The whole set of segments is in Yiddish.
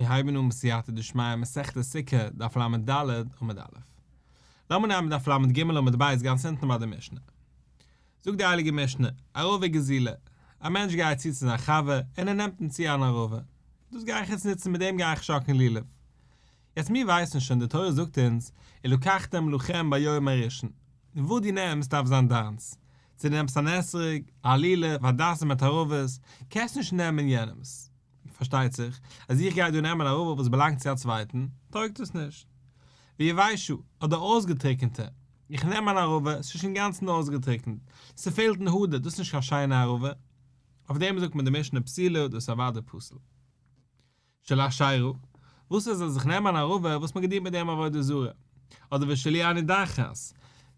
מיר הייבן אן בסייעתא דשמיא מסכת סוכה דף לד עמוד א'. לאמיר נעמען דף לג עמוד ב' גאנץ אונטן ביי די משנה. זאגט די הייליגע משנה, ערבה גזילה, א מענטש גייט צו צו זיין חבר און ער נעמט אים צו אן ערבה, דאס גיי איך יעצט נוצן מיט דעם גיי איך שאקלן לולב. יעצט מיר ווייסן שוין די תורה זאגט אונז ולקחתם לכם ביום הראשון, וואס דו נעמסט דארף זיין דיינס, צו דו נעמסט אן אתרוג, א לולב, הדסים מיט ערבות, קענסט נישט נעמען יענעמס. פארשטייט זיך אז איך גיי דא נעמען א ערבה וואס באלאנגט צו א צווייטן, טויגט עס נישט. ויבשה, אדער אויסגעטריקענטע, איך נעם אן ערבה, ס'איז שוין אינגאנצן אויסגעטריקנט, ס'פעלט אין הדר, דאס איז נישט קיין שיינע ערבה. אויף דעם זאגט מען די משנה פסולה, דאס איז אוודאי פסול. של אשרה, וואס איז אז איך נעם אן ערבה וואס מ'האט געדינט מיט דעם עבודה זרה, אדער ושל עיר הנידחת,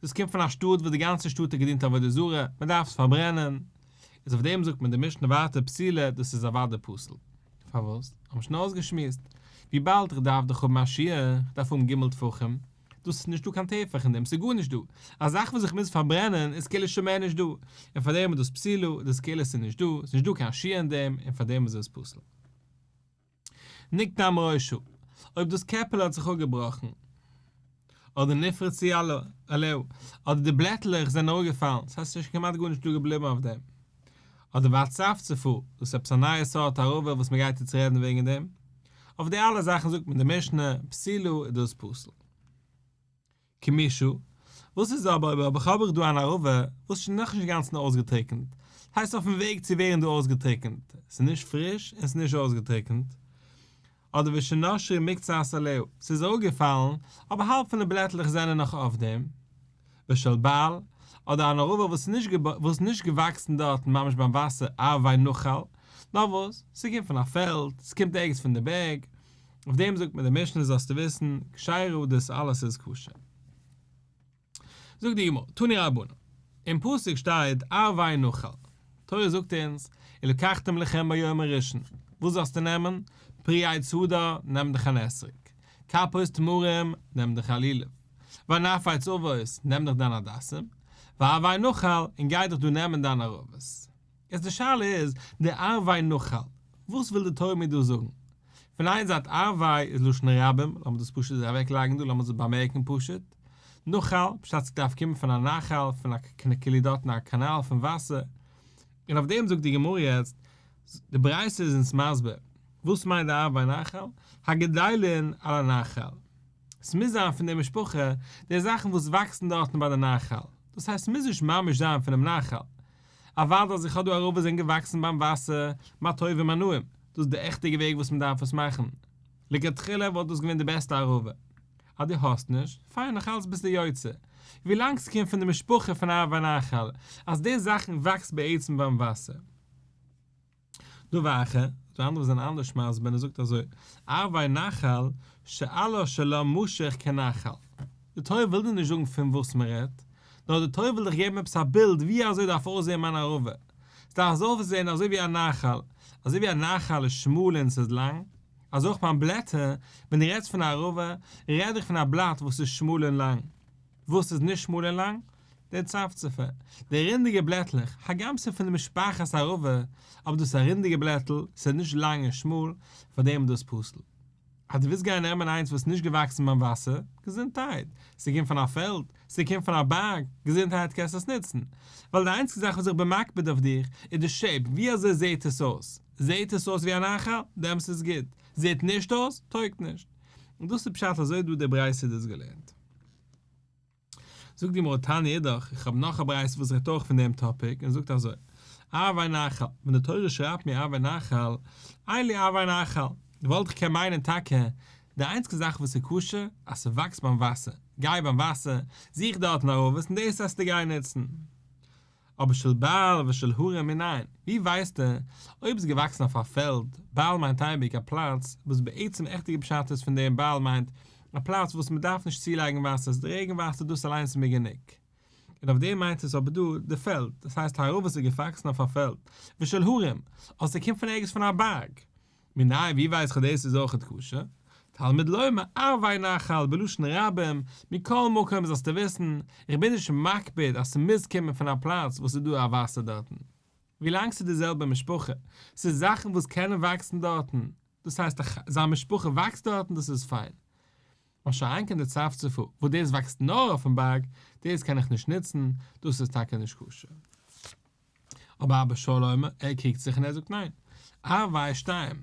דאס קומט פון א שטאט וואס די גאנצע שטאט האט געדינט עבודה זרה, מ'דארף עס פארברענען, איז אויף דעם זאגט מען די משנה ווייטער פסולה, דאס איז אוודאי פסול. פארוואס? האבן מיר שוין אויסגעשמועסט, וויבאלד איך דארף דאך האבן א שיעור, איך דארף האבן ג' טפחים, דאס איז נישטא קיין טפח אין דעם, ס'איז גארנישט דא, א זאך וואס איך מוז פארברענען איז כאילו שוין מער נישט דא, און פאר דעם איז דאס פסולה, דאס כאילו ס'איז נישט דא, ס'איז נישט דא קיין שיעור אין דעם, און פאר דעם איז עס פסול. נקטם ראשה, אויב דאס קעפעלע האט זיך אפגעבראכן, אדער נפרצו עליה, אדער די בלעטלעך זענען אראפגעפאלן, ס'הייסט ס'איז שוין כמעט גארנישט דא געבליבן אויף דעם, אדער ואצפצפה, דאס איז עפעס א נייע סארט ערבה וואס מ'גייט יעצט רעדן וועגן דעם, אויף די אלע זאכן זאגט מען די משנה, פסולה איז דאס פסול. כמושה, וואס איז אבער אויב אויב האב איך דא אן ערבה וואס איז נאכנישט אינגאנצן אויסגעטריקנט, הייסט אויפן וועג צו ווערן דא אויסגעטריקנט, ס'איז נישט פריש און ס'איז נישט אויסגעטריקנט, אדער ושנשרו מקצת עליה, ס'איז אראפגעפאלן, אבער האלב פון די בלעטלעך זענען נאך אויף דעם, ושל בעל, אדער אן ערבה וואס איז נישט וואס איז נישט געוואקסן דארטן ממש ביים וואסער ערבי נחל, נאר וואס, ס'קומט פון א פעלד, ס'קומט ערגעץ פון די בערג, אויף דעם זאגט מען די משנה זאלסטו וויסן, כשרה דאס אלעס איז כשר. זאגט די גמרא, תנו רבנן, אין פסוק שטייט ערבי נחל, תורה זאגט אונז, ולקחתם לכם ביום הראשון, וואס זאלסטו נעמען, פרי עץ הדר, נעם דיך אן אתרוג, כפות תמרים, נעם דיך א לולב, וענף עץ עבות, נעם דיך דיין הדסים, וערבי נחל, און גיי דיך דא נעמען דיין ערבות. יעצט די שאלה איז, די ערבי נחל, וואס וויל די תורה מיר דא זאגן? פון איין זייט ערבי איז לשון רבים, לאמיר דאס פשוט אוועק לייגן דא, לאמיר דאס באמערקן פשוט. נחל, פשט ס'דארף קומען פון א נחל, פון א כאילו דארטן א קאנאל פון וואסער. און אויף דעם זאגט די גמרא יעצט, די ברייתא איז אונז מסביר, וואס מיינט די ערבי נחל? הגדלין על הנחל. ס'מוז זיין פון די משפחה, די זאכן וואס וואקסן דארטן ביי די נחל. דאס הייסט ס'מוז נישט ממש זיין פונעם נחל. אוודאי אז איך האב דא ערבות וואס זענען געוואקסן ביים וואסער, מה טוב ומה נעים, דאס איז די עכטיגע וועג וואס מען דארף עס מאכן. לכתחילה וואלט דאס געווען די בעסטע ערבה. אז דו האסט נישט, פיין נאך אלץ ביסטו יוצא. ווילאנג ס'קומט פון די משפחה פון ערבי נחל, אז די זאכן וואקסט בעצם ביים וואסער. דבר אחר, די אנדערע זענען אנדערש מסביר און ער זאגט אזוי, ערבי נחל שעלה שלה משוך כנחל. די תורה וויל דיר נישט זאגן פון וואס מען רעדט, נאר די תורה וויל דיך געבן עפעס א בילד ווי אזוי דארף אויסזען מיין ערבה. ס'דארף אזוי אויסזען אזוי ווי א נחל, אזוי ווי א נחל איז שמאל און ס'איז לאנג, אזוי אויך מיין בלעטער, ווען דו רעדסט פון א ערבה, רעד איך פון א בלאט וואס איז שמאל און לאנג. וואס איז נישט שמאל און לאנג? די צפצפה, די רינדיגע בלעטלעך, הגם ס'איז פון די משפחת ערבה, אבער דאס איז א רינדיגע בלעטל, ס'איז נישט לאנג און שמאל, פארדעם איז דאס פסול. אז דו ווילסט גיין נעמען איינס וואס איז נישט געוואקסן ביים וואסער, געזונטהייט, ס'קומט פון א פעלד, ס'קומט פון א בארג, געזונטהייט קענסט עס נוצן. ווייל די איינציגסטע זאך וואס איך בין מקפיד אויף דיך, איז די shape, ווי אזוי זעהט עס אויס? זעהט עס אויס ווי א נחל? דעמאלס איז גוט. זעהט נישט אויס? טויגט נישט. און דאס איז פשט אזוי האט דא די ברייתא דאס געלערנט. זאגט די גמרא תניא אידך, איך האב נאך א ברייתא וואס רעדט אויך פון דעם topic און זאגט אזוי, ערבי נחל, ווען די תורה שרייבט מיר ערבי נחל, אלו ערבי נחל, וואלט איך קען מיינען טאקע, די איינציגע זאך וואס איז כשר, אז ס'וואקסט ביים וואסער, גיי ביים וואסער, זוך דארטן ערבות און דאס וועסטו גיין נוצן. אבער של בעל ושל הרים מנין, ווי ווייסטו אויב איז געוואקסן אויף א פעלד, בעל מיינט אייביג א פלאץ, וואס בעצם עכטיגע פשט איז פון דעם בעל מיינט א פלאץ וואס מען דארף נישט צולייגן וואסער די רעגן וואסער דאס אליינס איז מיר גענוג, און אויף דעם מיינט עס אבער דא די פעלד, דאס הייסט ערבות איז געוואקסן אויף א פעלד, ושל הרים, אדער ס'קומט פון ערגעץ פון א בארג, מנין ווי ווייס איך אז דאס איז אויכעט כשר? תלמוד לומר ערבי נחל בלשון רבים, מכל מקום זאלסטו וויסן, איך בין נישט מקפיד אז ס'מוז קומען פון א פלאץ וואס איז דא א וואסער דארטן. ווילאנג ס'איז די זעלבע משפחה, ס'איז זאכן וואס קענען וואקסן דארטן. דאס הייסט זיין משפחה וואקסט דארטן דאס איז פיין. מה שאין כן די צפצפה וואס דאס וואקסט נאר אויפן בארג, דאס קען איך נישט נוצן, דאס איז טאקע נישט כשר. אבער אבא שאול אומר, ער קריגט זיך און ער זאגט ניין. ערבי שתיים.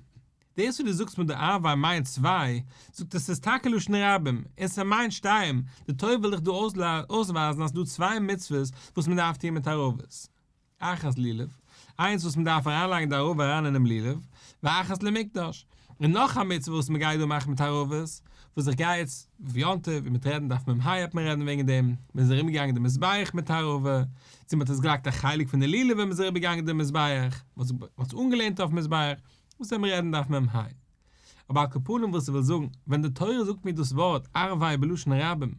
דאס וואס דו זאגסט מיט די ערבי מיינט צוויי, זאגט ער ס'איז טאקע לשון רבים, און ס'מיינט שתיים, די תורה וויל דיך דא אויסווייזן אז ס'דא צוויי מצוות וואס מ'דארף טון מיט ערבות. אחת לולב, איינס וואס מען דארף אריינלייגן די ערבה אריין אינעם לולב, ואחת למקדש, און נאך א מצוה וואס מען גייט דא מאכן מיט ערבות, וואס איך גיי יעצט אויף יום טוב און מ'וועט רעדן דף מ"ה וועט מען רעדן וועגן דעם, מען איז ארומגעגאנגען די מזבח מיט ערבה, צו מען האט עס געלייגט א חלק פון די לולב ווען מען איז אריבערגעגאנגען די מזבח, מען האט עס אנגעלענט אויפן מזבח, וואס וועט מען רעדן דף מ"ה. אבער על כל פנים וואס איך וויל זאגן, ווען די תורה זאגט מיר דאס ווארט ערבי בלשון רבים,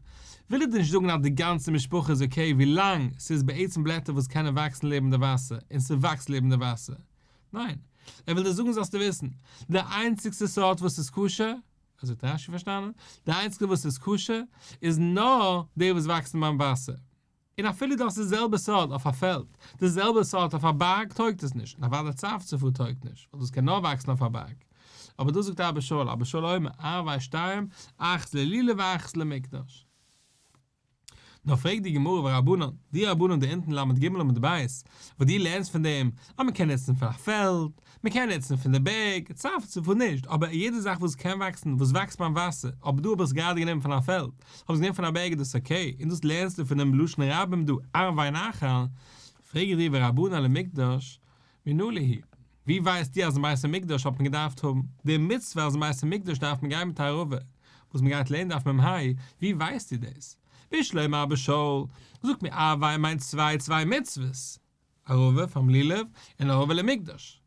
וויל ער דיר נישט זאגן אז די גאנצע משפחה איז okay ווילאנג ס'איז בעצם בלעטער וואס קענען וואקסן לעבן די וואסער און ס'וואקסט לעבן די וואסער. ניין. ער וויל דיר זאגן זאלסטו וויסן, די איינציגסטע סארט וואס איז כשר, אזוי האט רש"י פארשטאנען, די איינציגסטע וואס איז כשר איז נאר די וואס וואקסן ביים וואסער. און אפילו דו האסט די זעלבע סארט אויף א פעלד, די זעלבע סארט אויף א בארג טויגט עס נישט, און אוודאי צפצפה טויגט נישט, ווייל דאס קען נאר וואקסן אויף א בארג. אבער דאס זאגט אבא שאול, אבא שאול אומר, ערבי שתיים, אחת ללולב ואחת למקדש. נאר פרעגט די גמרא ורבנן, די רבנן דא אונטן ל"ג עמוד ב', וואס דו לערנסט פון דעם אז מען קען נוצן פון א פעלד, מען קען נוצן פון די בערג, צפצפה נישט, אבער יעדע זאך וואס קען וואקסן, וואס וואקסט ביים וואסער, אבער דא האב איך עס גראדע גענומען פון א פעלד, האב עס גענומען פון א בערג איז דאס okay, און דאס לערנסטו פונעם לשון רבים דא, ערבי נחל, פרעג איך דיר ורבנן למקדש, מנא להו, ווי ווייסטו אז אין בית המקדש האט מען געדארפט האבן די מצוה אז אין בית המקדש דארף מען גיין מיט א ערבה, וואס מען גייט לערנען דף מ"ה, ווי ווייסטו דאס? בשלמא אבא שאול, זאגט מיר ערבי מיינט צוויי צוויי מצוות, ערבה פאר'ן לולב און ערבה למקדש.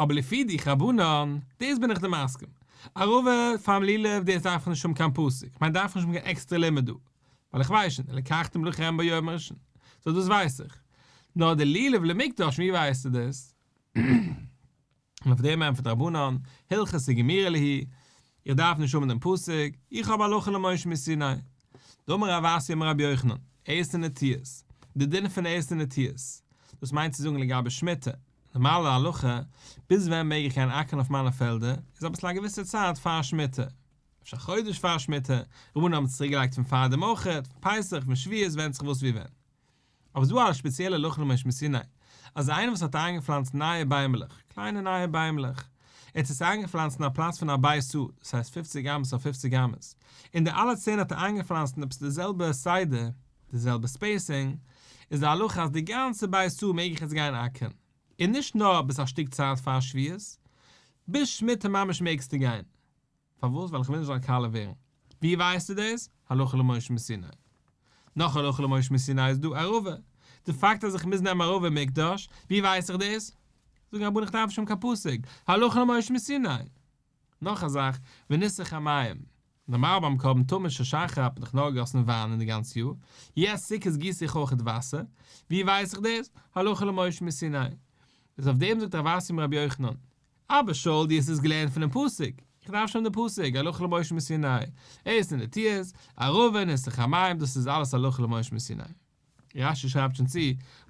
אבער לפי דיך רבנן, דאס בין איך דיר מסכים. ערבה פאר'ן לולב דאס דארף איך נישט האבן קיין פסוק, כ'מיין דארף איך נישט האבן קיין עקסטערע לימוד דא, ווייל איך ווייס שוין, ולקחתם לכם ביום הראשון. so דאס ווייס איך. נאר די לולב למקדש ווי ווייסטו דאס? און אויף דעם ענטפערט רבנן, הלכתא גמירי להו, איך דארף נישט האבן דעם פסוק, איך האב הלכה למשה מסיני. דאמר רב אסי אמר רבי יוחנן, עשר נטיעות, די דין פון עשר נטיעות, דאס מיינט צו זאגן לגבי שמיטה, נארמאלע הלכה, ביז ווען מעג איך גיין אקערן אויף מיינע פעלדער, איז אביסל א געוויסע צייט פאר שמיטה, אפשר א חודש פאר שמיטה, רבנן האבן עס צוריק געלייגט פון פאר דעם אויכעט, פון פסח, פון שבועות, ווענדט זיך וואס ווי ווען. אבער ס'דא א שפעציעלע הלכה למשה מסיני, אז איינער וואס האט איינגעפלאנצט נייע ביימלעך, קליינע נייע ביימלעך, ער האט עס איינגעפלאנצט אין א פלאץ פון א בית סאה, דאס הייסט פופציג אמות אויף פופציג אמות, און די אלע צען האט ער איינגעפלאנצט אין עפעס די זעלבע סדר, די זעלבע spacing, איז די הלכה אז די גאנצע בית סאה מעג איך יעצט גיין אקערן, און נישט נאר ביז א שטיק צייט פאר שביעית, ביז שמיטה ממש מעגסטו גיין. פארוואס? ווייל איך וויל נישט זאל קאלע ווערן. ווי ווייסטו דאס? הלכה למשה מסיני. נאך הלכה למשה מסיני איז דא ערבה. די פאקט אז איך מוז נעמען ערבה אין מקדש, ווי ווייס איך דאס? זאגן רבנן איך דארף נישט האבן קיין פסוק, הלכה למשה מסיני. נאך א זאך, וניסוך המים. נארמאל ביים קרבן תמיד של שחר האט מען דאך נאר געגאסן וויין אין די גאנצע יאר, יעצט סוכות גיס איך אויכעט וואסער, ווי ווייס איך דאס? הלכה למשה מסיני. איז אויף דעם זאגט רב אסי אמר רבי יוחנן, אבא שאול דו האסט עס געלערנט פונעם פסוק, איך דארף שוין די פסוק, הלכה למשה מסיני, עשר נטיעות, ערבה, ניסוך המים, דאס איז אלעס הלכה למשה מסיני. רש"י שרייבט שוין צו,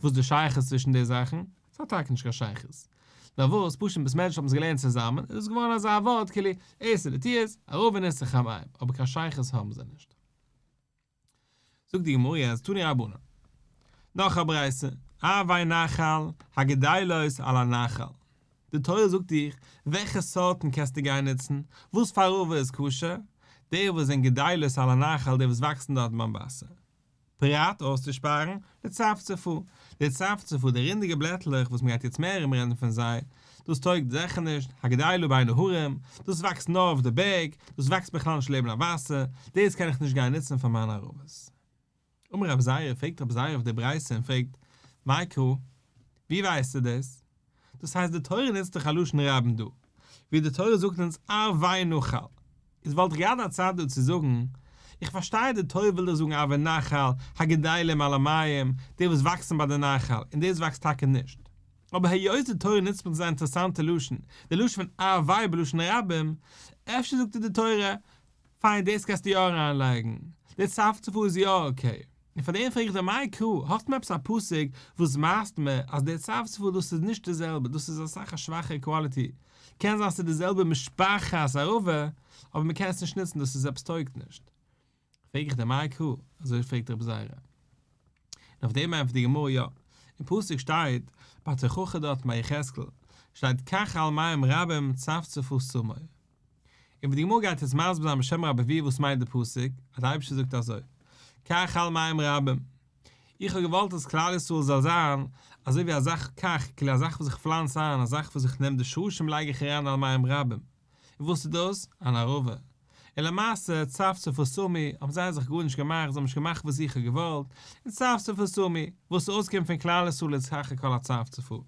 וואס די שייכות צווישן די זאכן? ס'האט טאקע נישט קיין שייכות. נאר וואס, פשוט אין בית מדרש האט מען עס געלערנט צוזאמען, איז עס געווארן אזא ווארט כאילו, עשר נטיעות, ערבה ניסוך המים, אבער קיין שייכות האבן זיי נישט. זאגט די גמרא יעצט תנו רבנן. נאך א ברייתא, ערבי נחל הגדלות על הנחל. די תורה זאגט דיך וועלכע סארטן קענסטו גיין נוצן, וואס פאר ערבה איז כשר, די וואס זענען גדלות על הנחל די וואס וואקסן דארט ביים וואסער. פרט אויסצושפארן, לצפצפה, די צפצפה, די רינדיגע בלעטלעך וואס מ'גייט יעצט מער ארום רעדן פון זיי, דאס טויגט זיכער נישט, הגדלה בין ההרים, דאס וואקסט נאר אויף די בערג, דאס וואקסט בכלל נישט לעבן א וואסער, דאס קען איך נישט גיין נוצן פאר מיינע ערבות. אמר רב זירא, פרעגט רב זירא אויף די ברייתא און פרעגט, מאי קרא, ווי ווייסטו דאס? דאס הייסט די תורה נוצט דאך א לשון רבים דא, ווי די תורה זאגט אונז ערבי נחל, איז וואלט איך געהאט א צד דא צו זאגן, איך פארשטיי די תורה וויל דאך זאגן ערבי נחל, הגדלים על המים, די וואס וואקסן ביי די נחל, און דאס וואקסט טאקע נישט. אבער היות די תורה נוצט מיט אזא אינטערעסאנטע לשון, די לשון פון ערבי בלשון רבים, אפשר זאגט דיר די תורה, פיין דאס קענסטו יא אריינלייגן, די צפצפה איז יא okay. און פאר דעם פרעג איך דיר מאי קרא, האסט מיר עפעס א פסוק וואס ווייזט מיר אז די צפצפה דאס איז נישט די זעלבע, דאס איז אסאך א שוואכערע quality, קען זיין ס'איז די זעלבע משפחת ערבה, אבער מ'קען עס נישט נוצן, דאס איז עפעס טויגט נישט. פרעג איך דיר מאי קרא, אזוי פרעגט רבי זירא. און אויף דעם ענטפערט די גמרא יא, אין פסוק שטייט ביי תוכחה דארט ביי יחזקאל, שטייט כך על מים רבים צפצפה שמו. און ווי די גמרא גייט יעצט מסביר זיין בשם רבי אבהו וואס מיינט די פסוק, אז די אייבערשטער זאגט אזוי, כך על מים רבים, איך האב געוואלט אז כלל ישראל זאל זיין אזוי ווי א זאך כך, כאילו א זאך וואס איך פלאנץ איין, א זאך וואס איך נעם די שרשים לייג איך אריין על מים רבים, און וואס איז דאס? אן ערבה. און למעשה, צפצפה שמו, האבן זיי זיך גארנישט געמאכט, זיי האבן נישט געמאכט וואס איך האב געוואלט, און צפצפה שמו, וואס איז אויסגעקומען פון כלל ישראל איז סך הכל א צפצפה. און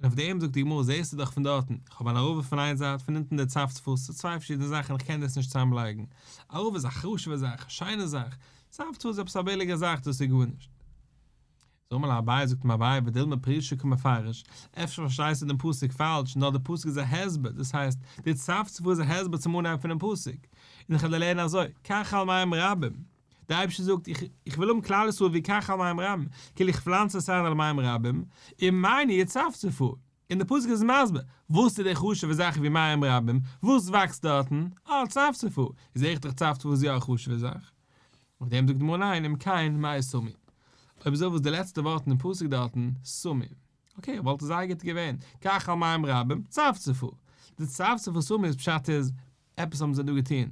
אויף דעם זאגט די גמרא, זעסטו דאך פון דארטן, איך האב אן ערבה פון איין זייט, פון אונטן די צפצפה, ס'איז צוויי פארשידענע זאכן, איך קען דאס נישט צוזאמלייגן. ערבה איז א חשוב'ע זאך, א שיינע זאך, צפצפה איז עפעס א ביליגע זאך, דאס איז גארנישט. זאג אמר ליה אביי, זאגט אים אביי, ודילמא פרושי קא מפרש, אפשר פארשטייסטו דעם פסוק פאלש, נאר דער פסוק איז א הסבר, דאס הייסט, די צפצפה איז א הסבר צום אנהייב פונעם פסוק, און איך וועל דיר לערנען אזוי, כך על מים רבים, דער אייבערשטער זאגט, איך וויל האבן כלל ישראל ווי כך על מים רבים, כאילו איך פלאנץ עס איין על מים רבים, און מאי ניהו צפצפה, און דער פסוק איז מסביר, וואס איז די חשוב'ע זאך ווי מים רבים, וואס וואקסט דארטן, אה, צפצפה, איז עכט דאך צפצפה איז יא א חשוב'ע זאך. אויף דעם זאגט די גמרא ניין, אם כן, מאי שמו. אויב אזוי וואס די לעצטע ווארט אין פסוק דארטן, שמו. okay, וואלט עס זייער גוט געווען, כך על מים רבים, צפצפה. די צפצפה שמו איז פשט איז, עפעס האבן זיי דא געטון.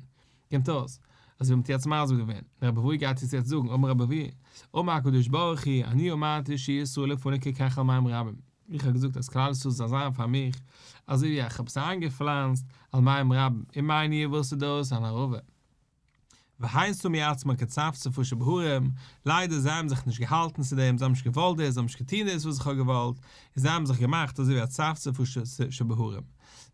קומט אויס, אז ווי מ'האט יעצט מסביר געווען, און רבי אבהו גייט עס יעצט זאגן, אמר רבי אבהו, אמר הקדוש ברוך הוא, אני אמרתי שיהיו ישראל לפני ככח על מים רבים. איך האב געזאגט אז כלל ישראל זאל זיין פאר מיך, אזוי ווי איך האב עס איינגעפלאנצט על מים רבים, ומאי ניהו וואס איז דאס אן ערבה. והן שמו עצמן כצפצפה שבהרים, ליידער זיי האבן זיך נישט געהאלטן צו דעם, זיי האבן נישט געוואלט דאס, זיי האבן נישט געטון דאס וואס איך האב געוואלט, און זיי האבן זיך געמאכט אזוי ווי א צפצפה שבהרים.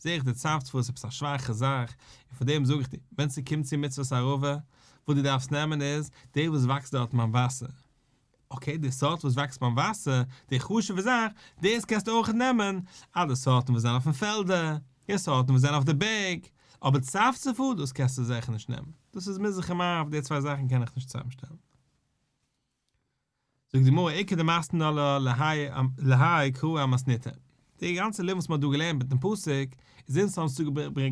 זע איך די צפצפה איז עפעס א שוואכע זאך, און פאר דעם זאג איך דיר, ווען ס'קומט צו מצוות ערבה, וואס דו דארפסט נעמען איז, די וואס וואקסט דארט ביים וואסער. okay, די סארט וואס וואקסט ביים וואסער, די חשוב'ע זאך, דאס קענסטו אויך נעמען, אדער סארטן וואס זענען אויפן פעלדער, די סארטן וואס זענען אויף די בערג, אבער צפצפה, דאס קענסטו זיכער נישט נעמען. דאס איז מזרח און מערב, די צוויי זאכן קען איך נישט צוזאמשטעלן. זאגט די גמרא, איכא דמתני לה להאי קרא אמתניתא. די גאנצע לימוד וואס מען האט דא געלערנט מיטן פסוק, איז אונז האבן עס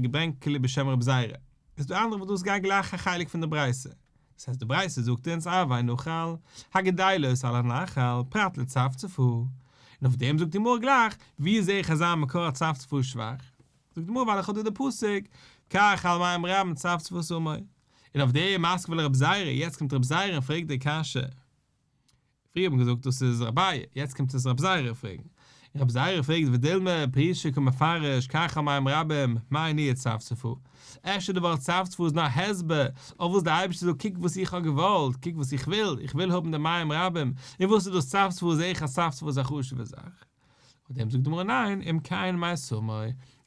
געברענגט כאילו בשם רבי זירא. איז דא אנדערע וואס דאס גייט גלייך א חלק פון די ברייתא. דאס הייסט די ברייתא זאגט אונז ערבי נחל, הגדילות על הנחל, פרט לצפצפה. און אויף דעם זאגט די גמרא גלייך, ווי זעה איך אזא מקור אז צפצפה איז שוואך? זאגט די גמרא ווייל איך האב דא די פסוק, כך על מים רבים צפצפה שמו. און אויף דעם מתקיף לה רבי זירא, יעצט קומט רבי זירא און פרעגט די קשיא. פריער האט מען געזאגט דאס איז אביי, יעצט קומט עס רבי זירא פרעגן. און רבי זירא פרעגט ודילמא פרושי קא מפרש כך על מים רבים, מאי ניהו צפצפה. אפשר די ווארט צפצפה איז נאר א הסבר אויף וואס דער אייבערשטער זאגט קוק וואס איך האב געוואלט, קוק וואס איך וויל, איך וויל האבן די מים רבים, און וואס איז דאס צפצפה זעה איך אז צפצפה איז א חשוב'ע זאך. אויף דעם זאגט די גמרא ניין, אם כן מאי שמו,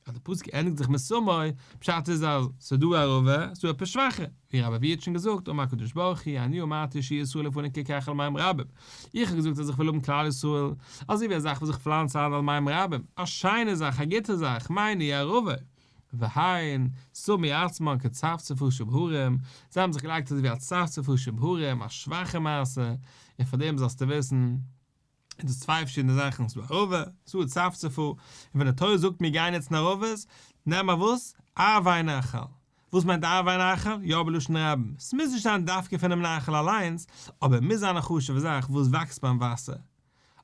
אז די פסוק ענדיגט זיך מיט שמו, פשט איז אז ס'איז דא ערבה, ס'איז דא עפעס שוואכער, ווי רבי אבהו האט שוין געזאגט, אמר הקדוש ברוך הוא, אני אמרתי שיהיו ישראל לפני ככח על מים רבים, איך האב געזאגט אז איך וויל האבן כלל ישראל, אזוי ווי א זאך וואס איך פלאנץ איין על מים רבים, א שיינע זאך, א גוטע זאך, מאי ניהו ערבה, והן שמו עצמן כצפצפה שבהרים, זיי האבן זיך געלייגט אזוי ווי א צפצפה שבהרים, א שוואכע מעשה, און פאר דעם זאלסטו וויסן, איז דאס צוויי פארשידענע זאכן, ס'איז דא ערבה, ס'איז דא צפצפה, און ווען די תורה זאגט מיר גייען נוצן ערבות, נעם א וואס? ערבי נחל. וואס מיינט ערבי נחל? יא בלשון רבים, ס'מוז נישט זיין דווקא פונעם נחל אליינס, אבער מוז זיין א חשוב'ע זאך וואס וואקסט ביים וואסער.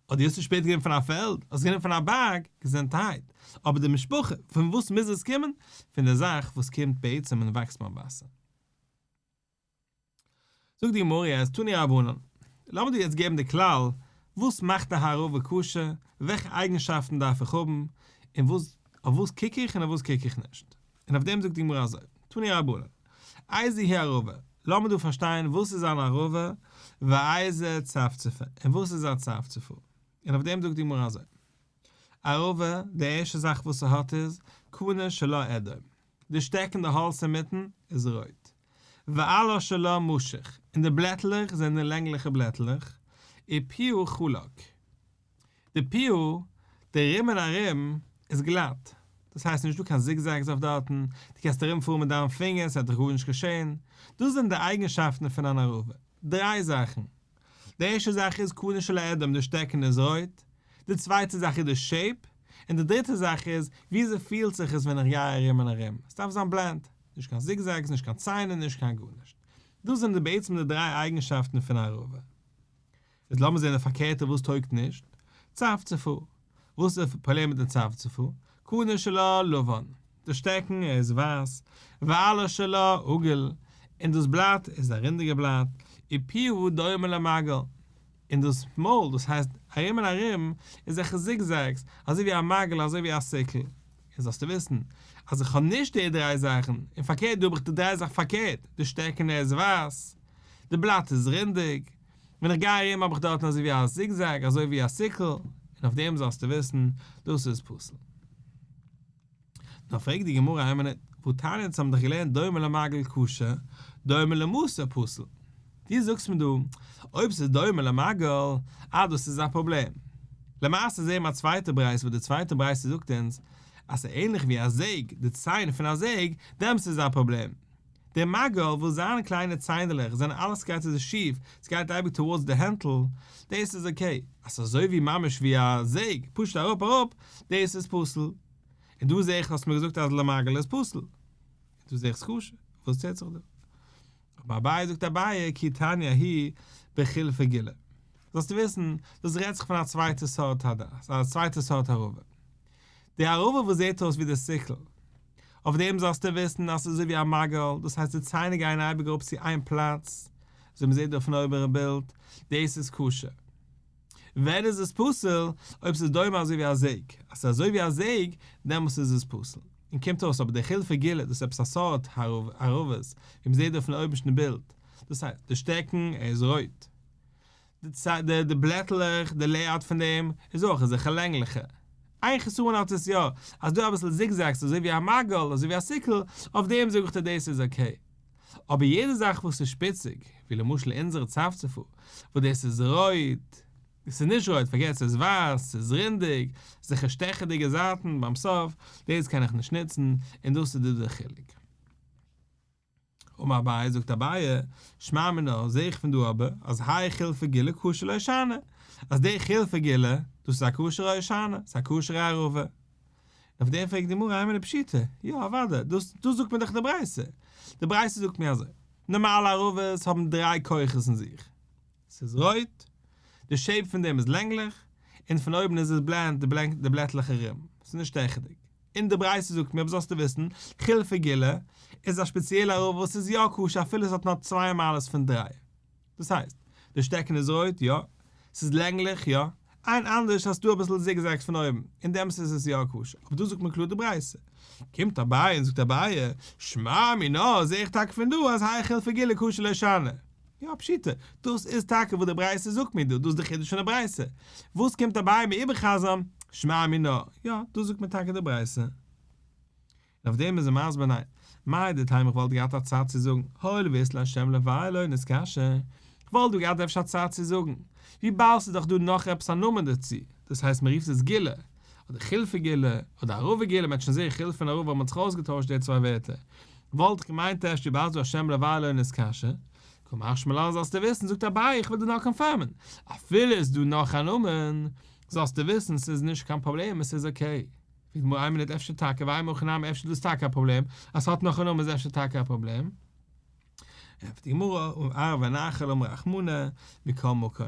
אדער האסטו שפעטער גענומען פון א פעלד, האסט גענומען פון א בארג, געזונטהייט. אבער די משפחה, פון וואס מוז עס קומען? פון די זאך וואס קומט בעצם און וואקסט ביים וואסער. זאגט די גמרא יעצט תנו רבנן, לאמיר דיר יעצט געבן די כלל, וואס מאכט א ערבה כשר, וועלכע אייגנשאפטן דארף איך האבן, און וואס, אויף וואס קוק איך און אויף וואס קוק איך נישט. און אויף דעם זאגט די גמרא אזוי, תנו רבנן, איזו היא ערבה, לאמיר דא פארשטיין וואס איז אן ערבה, ואיזה צפצפה, און וואס איז א צפצפה. און אויף דעם זאגט די גמרא אזוי, ערבה, די ערשטע זאך וואס ס'האט איז, קנה שלה אדום. די שטעקן די האלץ אינמיטן איז רויט. ועלה שלה משוך, און די בלעטלעך זענען לענגליכע בלעטלעך, ופיה חלק. די פיה, די ארום און ארום, איז גלאט. דאס הייסט נישטא קיין zigzags אויף דארטן, דו קענסט ארום פארן מיט דיין פינגער ס'וועט דיך גארנישט געשען. דאס זענען די אייגנשאפטן פון אן ערבה. דריי זאכן. די ערשטע זאך איז קנה שלה אדום, די שטעקן איז רויט. די צווייטע זאך איז די shape. און די דריטע זאך איז וויאזוי פילט זיך עס ווען איך גיי ארום און ארום. עס דארף זיין bland. נישט קיין zigzags, נישט קיין ציינער, נישט קיין גארנישט. דאס זענען די בעצם די דריי אייגנשאפטן פון א ערבה. איז לאמיר זען די פארקערטע וואס טויגט נישט. צפצפה. וואס איז די פראבלעם מיט די צפצפה? קנה שלה לבן. די שטעקן איז ווייס. ועלה שלה עגול. און דאס בלאט איז א רינדיגע בלאט. ופיה דומה למגל. און דאס מויל, דאס הייסט ארום און ארום, איז אזעלכע zigzags, אזוי ווי א מגל, אזוי ווי א sickle. און זאלסטו וויסן, אז איך האב נישט די דריי זאכן, און פארקערט דא האב איך די דריי זאכן פארקערט, די שטעקן איז ווייס, די בלאט איז רינדיג, ווען איך גיי ארום האב איך דארטן אזוי ווי א zigzag, אזוי ווי א sickle, און אויף דעם זאלסטו וויסן, דאס איז פסול. נאר פרעגט די גמרא איין מינוט, והתניא אונז האבן דאך געלערנט דומה למגל כשר, דומה למסור פסול. דו זאגסט מיר דא, אויב ס'איז דומה למגל, אה דאס איז א פראבלעם. למעשה זעהן מיר א צווייטע ברייתא וואס די צווייטע ברייתא זאגט אונז אז ס'איז ענליך ווי א זעג, די ציין פון א זעג, דעמאלטס איז א פראבלעם. דער מגל וואס זיינע קליינע ציינדעלעך זענען אלעס גייט אזוי שיף, ס'גייט אייביג towards די הענטל, דאס איז okay. אז ס'איז אזוי ווי ממש ווי א זעג, פשוט אראפ אראפ, דאס איז פסול. און דא זעה איך האסט מיר געזאגט אז למגל איז פסול. און דא זעה איך ס'כשר. וואס טוט זיך דא? אבער אביי זאגט אביי כי תניא ההיא בחילפא גילה. זאלסטו וויסן, דאס רעדט זיך פון א צווייטע סארט הדס, א צווייטע סארט ערבה. די ערבה וואס זעט אויס ווי די sickle, אויף דעם זאלסטו וויסן אז ס'איז אזוי ווי א מגל, דאס הייסט די ציינער גייען אייביג אראפ צו איין פלאץ, אזוי מ'זעט דא אויפן אויבערן בילד, דאס איז כשר. ווען איז עס פסול? אויב ס'איז דומה אזוי ווי א זעג. אז ס'איז אזוי ווי א זעג, דעמאלס איז עס פסול. און קומט אויס אבער די חילפא גילה, דאס איז עפעס א סארט ערבות, ווי מ'זעט דא אויפן אויבערשטן בילד. דאס הייסט, די שטעקן, ער איז רויט. די בלעטלעך, די layout פון דעם, איז אויך אזעלכע לענגליכע. איין חסרון האט עס יא, אז דא אביסל zigzags אזוי ווי א מגל, אזוי ווי א sickle, אויף דעם זאג איך דיר דאס איז okay. אבער יעדע זאך וואס איז שפיציג, ווי למשל אונזערע צפצפה, וואס דאס איז רויט, עס איז נישט רויט, פארגעס, עס איז ווייס, עס איז רינדיג, זיכער שטעכעדיגע זייטן ביים סוף, דאס קען איך נישט נוצן, און דאס איז דא די חילוק. אמר אביי, זאגט אביי, שמע מינה, זעה איך פון דא אבער, אז האי חילפא גילה כשר להושענא, אז די חילפא גילה, דאס איז א כשר'ע הושענא, ס'איז א כשר'ע ערבה. אויף דעם פרעגט די גמרא אימא פשיטא, יא אוודאי, דאס דאס זאגט מיר דאך די ברייתא. די ברייתא זאגט מיר אזוי, נארמאלע ערבות האבן דריי כוחות אין זיך, ס'איז רויט, די shape פון דעם איז לענגליך, און פון אויבן איז עס bland, די בלעטלעך ארום, ס'איז נישט שטעכעדיג. און די ברייתא זאגט מיר, אבער זאלסטו וויסן, חילפא גילה איז א ספעציעלע ערבה וואס איז יא כשר אפילו עס האט נאר צוויי מעלות פון דריי. דאס הייסט, די שטעקן איז רויט, יא. ס'איז לענגליך, יא. איין אנדערש האסטו אביסל zigzags פון אויבן, אין דעם איז עס יא כשר. אבער דא זאגט מען קלאר די ברייתא. קומט אביי און זאגט אביי, שמע מינה, זעה איך טאקע פון דא אז האי חילפא גילה כשר להושענא. יא, פשיטא, דאס איז טאקע וואס די ברייתא זאגט מיר דא, דאס איז די חידוש פון די ברייתא. וואס קומט אביי מיר איבערחזר'ן? שמע מינה, יא, דאס זאגט מיר טאקע די ברייתא. און אויף דעם איז ער מסביר ניין, מהו דתימא איך וואלט געהאט א צד צו זאגן, הואיל ואית ליה שם לוואי לא נתקשי, איך וואלט דא געהאט אפשר א צד צו זאגן, וויבאלד ס'איז דאך דא נאך עפעס א נאמען דערצו, דאס הייסט מ'רופט עס גילה, אדער חילפא גילה, אדער ערבה גילה, מ'האט שוין זעהר חילפא און ערבה מ'האט זיך אויסגעטוישט די צוויי ווערטער, וואלט איך געמיינט אפשר וויבאלד ס'איז דא א שם לוואי לא נתקשי, קא משמע לן זאלסטו וויסן, זאגט אביי איך וויל דיר נאר confirm ען, אפילו איז דא נאך א נאמען, זאלסטו וויסן ס'איז נישט קיין פראבלעם עס איז okay. פרעגט די גמרא איין מינוט אפשר טאקע ואימא הכי נמי אפשר דאס טאקע א פראבלעם אז ס'האט נאך א נאמען איז אפשר טאקע א פראבלעם? ענטפערט די גמרא ערבי נחל אמר רחמנא מכל מקום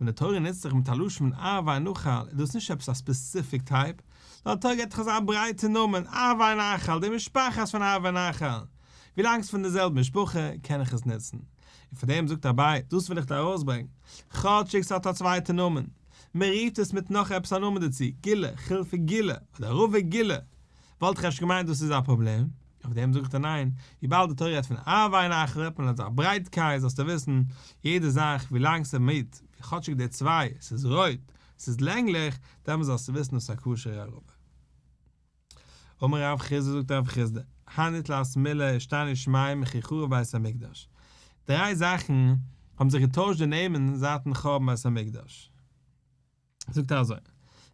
ווען די תורה נוצט זיך מיט א לשון פון ערבי נחל איז דאס נישט עפעס א specific type נאר די תורה געבט דאך אזא ברייטע נאמען ערבי נחל די משפחת פון ערבי נחל ווילאנג ס'איז פון די זעלבע משפחה קען איך עס נוצן און פאר דעם זאגט אביי דאס וויל איך דיר ארויסברענגן כאטשיג ס'האט א צווייטע נאמען מען רופט עס מיט נאך עפעס א נאמען דערצו, גילה, חילפא גילה, אדער ערבה גילה, וואלט איך אפשר געמיינט דאס איז א פראבלעם, אויף דעם זאגט ער ניין, וויבאלד די תורה רעדט פון ערבי נחל רעדט מען אזא ברייטקייט זאלסטו וויסן, יעדע זאך ווילאנג ס'איז מיט, כאטשיג די צוויי, ס'איז רויט, ס'איז לענגליך, דעמאלס זאלסטו וויסן דאס איז א כשר'ע ערבה. אמר רב חסדא זאגט רב חסדא, הני תלת מילי אשתנו שמייהו מכי חרב בית המקדש, דריי זאכן האבן זיך געטוישט די נעמען זייטן חורבן בית המקדש. זאגט ער אזוי,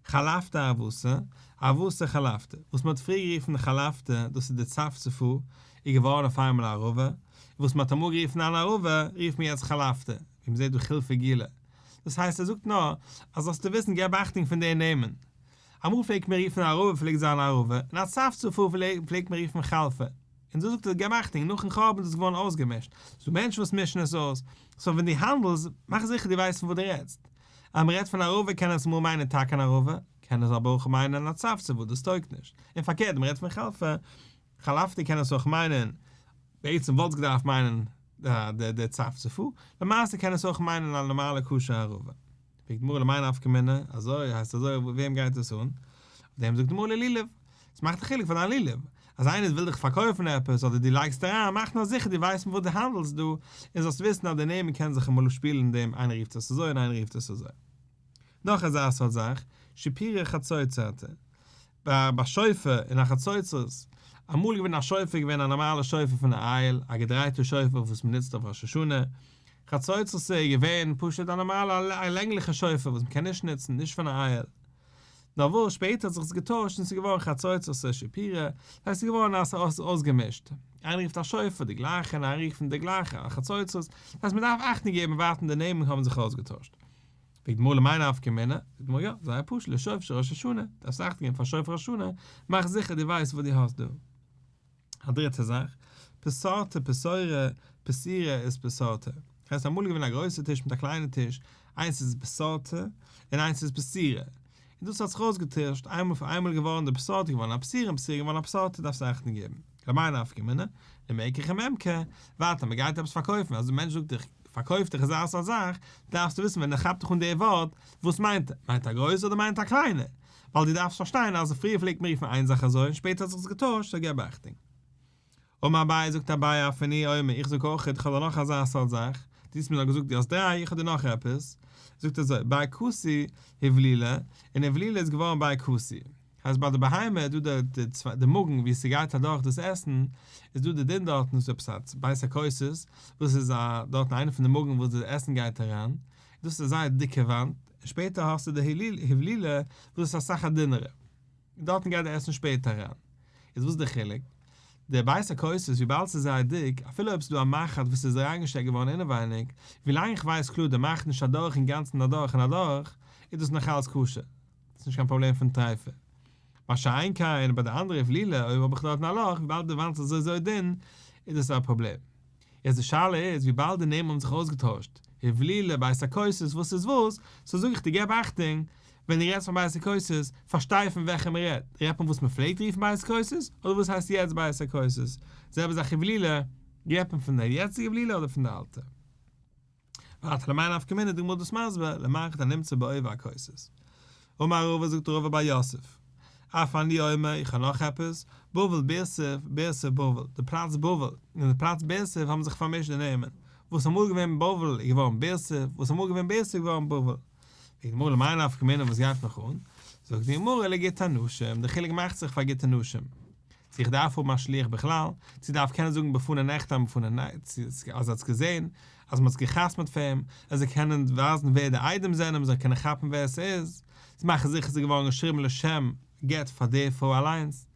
חלפתא ערבתא, ערבתא חלפתא, וואס מען האט פריער גערופן חלפתא, דאס איז די צפצפה, איז געווארן אויף איינמאל א ערבה, און וואס מען האט אמאל גערופן אן ערבה, רופט מען יעצט חלפתא, ווי מען זעט דא חילפי גילי. דאס הייסט ער זאגט נאר, אז זאלסטו וויסן געב אכטונג פון די נעמען. אמאל פלעגט מען רופן א ערבה פלעגט זיין א ערבה, און א צפצפה פלעגט מען רופן חלפתא. און דא זאגט ער געב אכטונג, נאכן חורבן איז דאס געווארן אויסגעמישט, ס'דא מענטשן וואס מישן עס אויס, סאו ווען דו האנדלסט, מאך זיכער דו ווייסט פון וואס דו רעדסט. אז מען רעדט פון ערבה קען עס אמאל מיינען טאקע אן ערבה, קען עס אבער אויך מיינען א צפצפה, דאס טויגט נישט. און פארקערט, מען רעדט פון חלפתא, חלפתא קען עס אויך מיינען, בעצם וואלט עס געדארפט מיינען די צפצפה, למעשה קען עס אויך מיינען א נארמאלע כשר'ע ערבה. פרעגט די גמרא למאי נפקא מינה, אזוי הייסט אזוי וועם גייט עס אן? אויף דעם זאגט די גמרא ללולב, עס מאכט א חילוק פאר דיין לולב, אז איינער וויל דיך פארקויפן עפעס אדער דו לייגסט אריין, מאך נאר זיכער דו ווייסט מיט וואס דו האנדלסט דא, און זאלסט וויסן אז די נעמען קענען זיך אמאל שפילן אין דעם, איינער רופט עס אזוי און איינער רופט עס אזוי. נאך אזא סארט זאך, שיפורא חצוצרתא. ביי ביי שופר און א חצוצרות, אמאל איז געווען א שופר געווען א נארמאלע שופר פון א איל, א געדרייטע שופר וואס מען נוצט אויף ראש השנה, חצוצרות איז געווען פשוט א נארמאלע א לענגליכע שופר וואס מען קען נישט נוצן, נישט פון א איל. נאר וואס שפעטער האט זיך עס געטוישט און ס'איז געווארן חצוצרתא שיפורא, דאס הייסט ס'איז געווארן אז אויסגעמישט, איינער רופט א שופר די גלייכע און איינער רופט די גלייכע א חצוצרות, דאס הייסט מען דארף אכטונג געבן ווייטער די נעמען האבן זיך אויסגעטוישט. פרעגט די גמרא למאי נפקא מינה, זאגט די גמרא יא, זייער פשוט, לשופר של ראש השנה, דארפסט אכטונג געבן פאר שופר ראש השנה, מאך זיכער דו ווייסט וואס דו האסט דא. א דריטע זאך, פסרתא פתורא, פתירא איז פסרתא. הייסט אמאל איז געווען א גרויסע טיש מיט א קליינע טיש, איינס איז פסרתא און איינס איז פתירא. און דאס האט זיך אויסגעטוישט, איינמאל פאר איינמאל געווארן די פסרתא געווארן א פתירא און פתירא געווארן א פסרתא דארפסט אכטונג געבן. למאי נפקא מינה, למקח וממכר, ווייטער מען גייט עפעס פארקויפן, אז די מענטש זאגט דיך פארקויף דיך אזא סארט זאך, דארפסטו וויסן ווען ער כאפט דיך אן די ווארט, וואס מיינט ער? מיינט ער א גרויסע אדער מיינט ער א קליינע? ווייל דו דארפסט פארשטיין אז פריער פלעגט מען רופן איין זאך אזוי און שפעטער האט זיך עס געטוישט, סאו געב אכטונג. אמר אביי זאגט אביי אף אני אומר איך זאג אויך איך האב דא נאך אזא סארט זאך, דו האסט מיר נאר געזאגט דו האסט דריי איך האב דיר נאך עפעס, זאגט אזוי בי כותי הובלילא, און הובלילא איז געווארן בי כותי, הייסט ביי די בהמה איז דא די די מאגן ווי ס'גייט אדורך דאס עסן, איז דא די דין דארטן איז עפעס א בית הכוסות וואס איז א דארטן איינע פון די מאגן וואס די עסן גייט אריין, דאס איז א זייער דיקע וואנט, און שפעטער האסטו די הובלילא וואס איז אסאך א דינערע. און דארטן גייט די עסן שפעטער אריין. איז וואס איז די חילוק? די בית הכוסות וויבאלד ס'איז זייער דיק, אפילו אויב ס'איז דא א מחט וואס איז אריינגעשטעקט געווארן אינעווייניג, ווילאנג איך ווייס קלאר די מחט נישט אדורך אינגאנצן אדורך און אדורך, איז דאס נאך אלץ כשר. ס'איז נישט קיין פראבלעם פון טריפה. מה שאין כן ביי די אנדערע הובלילא אויב האב איך דארטן א לאך וויבאלד די וואנט איז אזוי אזוי דין, איז דאס א פראבלעם. יעצט די שאלה איז וויבאלד די נעמען האבן זיך אויסגעטוישט, הובלילא, בית הכוסות, וואס איז וואס, סאו זאג איך דיר געב אכטונג, ווען דו רעדסט פון בית הכוסות, פארשטיי פון וועלכע מען רעדט, רעדט מען וואס מען פלעגט רופן בית הכוסות, אדער וואס הייסט יעצט בית הכוסות, זעלבע זאך הובלילא, רעדט מען פון די יעצטיגע הובלילא אדער פון די אלטע. ווייטער למאי נפקא מינה די גמרא דאס מסביר, למחט הנמצא בעובי הכוסות. אמר רבא זאגט רבא בר יוסף, אף אני אומר איך האב נאך עפעס, בבל בורסיף, בורסיף בבל, די פלאץ בבל און די פלאץ בורסיף האבן זיך פארמישט די נעמען, וואס אמאל געווען בבל איז געווארן בורסיף, וואס אמאל געווען בורסיף איז געווארן בבל. פרעגט די גמרא למאי נפקא מינה וואס גייט מיך אן? זאגט די גמרא לגיטי נשים, די חילוק מאכט זיך פאר גיטי נשים. צו איך דארף האבן א שליח בכלל, צו דארף קענען זאגן בפני נחתם בפני נ אז ער האט עס געזען, אז מען האט עס גע'חתמ'עט פאר אים, ער זאל קענען ווייזן ווער די עדים זענען, מען זאל קענען כאפן ווער עס איז, צו מאכן זיכער ס'איז געווארן געשריבן לשם גט פאר די פרוי אליינס.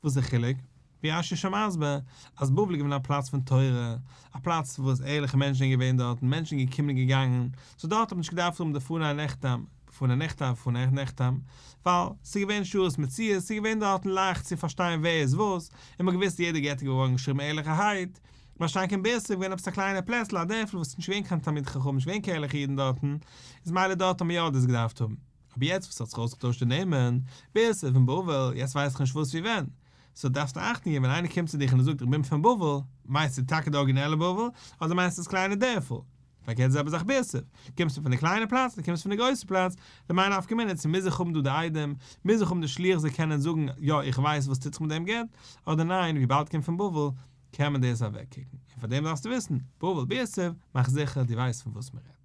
וואס איז די חילוק? ווי רש"י איז שוין מסביר, אז בבל איז געווען א פלאץ פון תורה, א פלאץ וואס ערליכע מענטשן זענען געווען דארטן, מענטשן זענען געקומען און געגאנגען, סאו דארט האט מען נישט געדארפט האבן די בפני נחתם, בפני נחתם בפני נחתם, ווייל ס'איז געווען שעות מצויות, ס'איז געווען דארטן לייכט צו פארשטיין ווער איז וואס, און מ'האט געוואוסט יעדע גט איז געווארן געשריבן ערליכערהייט, מה שאין כן בורסיף איז געווען עפעס א קליינע פלעצל א דערפל וואס איז נישט געווען קיין תלמידי חכמים נישט געווען קיין ערליכע אידן דארטן, איז מילא דארט האט מען יא דאס געדארפט האבן. אבער יעצט וואס האט זיך אויסגעטוישט די נעמען, בורסיף און בבל, יעצט ווייס איך נישט וואס ווי ווען. סאו דארפסטו אכטונג געבן ווען איינער קומט צו דיך און ער זאגט איך בין פון בבל, מיינסטו טאקע די ארגינעלע בבל, אדער מיינסטו דאס קליינע דערפל? פארקערט די זעלבע זאך בורסיף, קומסטו פון די קליינע פלאץ אדער קומסטו פון די גרויסע פלאץ, למאי נפקא מינה צו מוז איך האבן דא די עדים, מוז איך האבן די שליח זאל קענען זאגן יא איך ווייס וואס טוט זיך מיט דעם גט, אדער ניין וויבאלד קומט פון בבל קען מען דאס אוועקקוקן, און פאר דעם דארפסטו וויסן, בבל בורסיף, מאך זיכער דו ווייסט פון וואס מען רעדט.